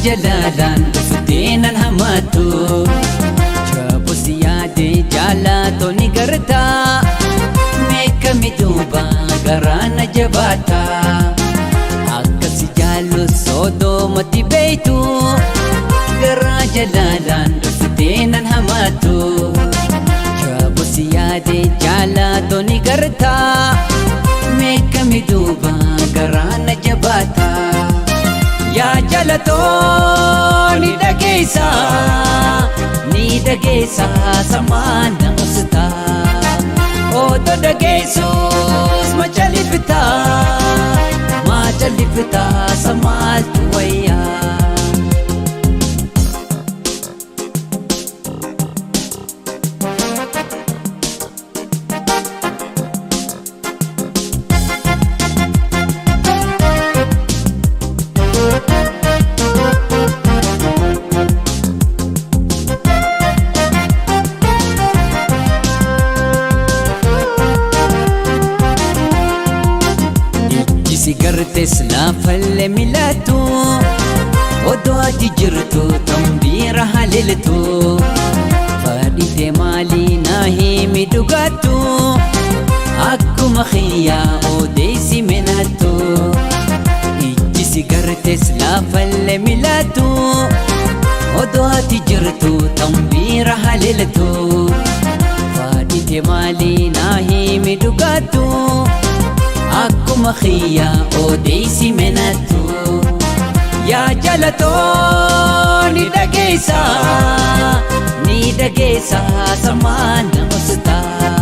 Jalalaan dhuftee nan hamatu. Jabu si yaade jaalatoo ni gartaa. Meeqami duuba garaa na jabaata. Akkasi jaallu sodoomatti beeytu. Garaa jalalaan dhuftee nan hamatu. Jabu si yaade jaalatoo ni gartaa. Meeqami duuba garaa na jabaata. Yaa jalatoo ni dhageessa, ni dhageessa samaan na obsitaa. Otoo dhageessus macalifitaa, macalifitaa samaaltu wayyaa. Ijji si gartes laafallee milaatu. Odoo ati jirtu tambiira haleeltu. Fadhite maalii naa himi dhugaattu. Akkuma xiyyaa odeessi menaattu. Ijji si gartes laafallee milaatu. Odoo ati jirtu tambiira haleeltu. Fadhite maalii naa himi dhugaattu. Akkuma xiyyaa odeessi menaattu. Yaa jalatoo ni dhageessa, ni dhageessa samaan na obsitaa.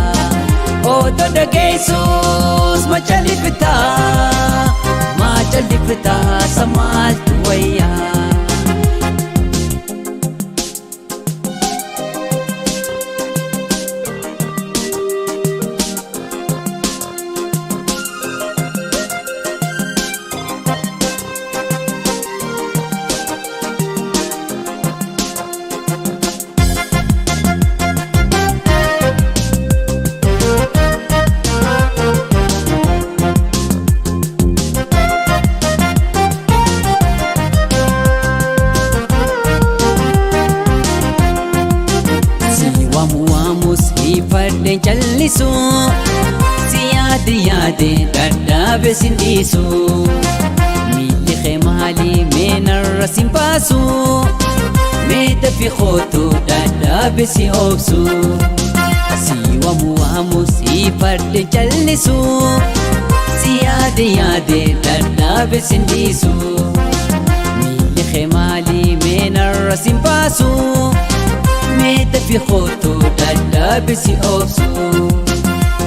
Otoo dhageessus macalifitaa, macalifitaa samaaltu wayyaa. Si waamu waamus hiifadheen callisu. Si yaade yaade dadhaabe sin dhiisu. Miilli kee maalii meenarra sin baasu. Mee dafii kootu dadhaabe si obsu. Si waamu waamus hiifadheen callisu. Si yaade yaade dadhaabe sin dhiisu. Miilli kee maalii meenarra sin baasu. Mee dafii kootu dadhaabe si obsu.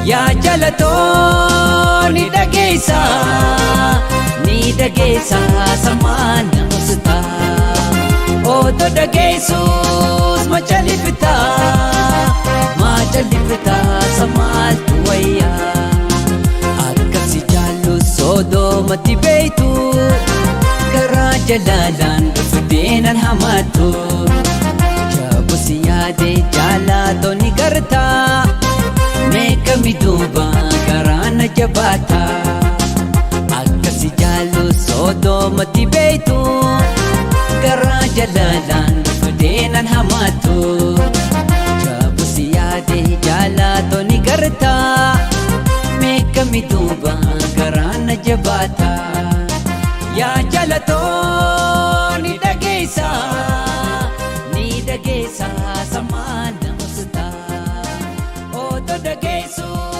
Yaa jalatoo ni dhageessa, ni dhageessa samaan na obsitaa. Otoo dhageessus macalifitaa, macalifitaa samaaltu wayyaa. Akkasi jaallu sodoomatti beeytu. Garaa jalalaan dhuftee nan hamatu. Jabu si yaade jaalatoo ni gartaa. Meeqami duuba garaa na jabaata. Akkasi jaallu sodoomatti beeytu. Garaa jalalaan dhuftee nan hamatu. Jabu si yaade jaalatoo ni gartaa. Meeqami duuba garaa na jabaata. Yaa jalatoo ni dhageessa, ni dhageessa samaan na obsitaa. Otoo dhageessus.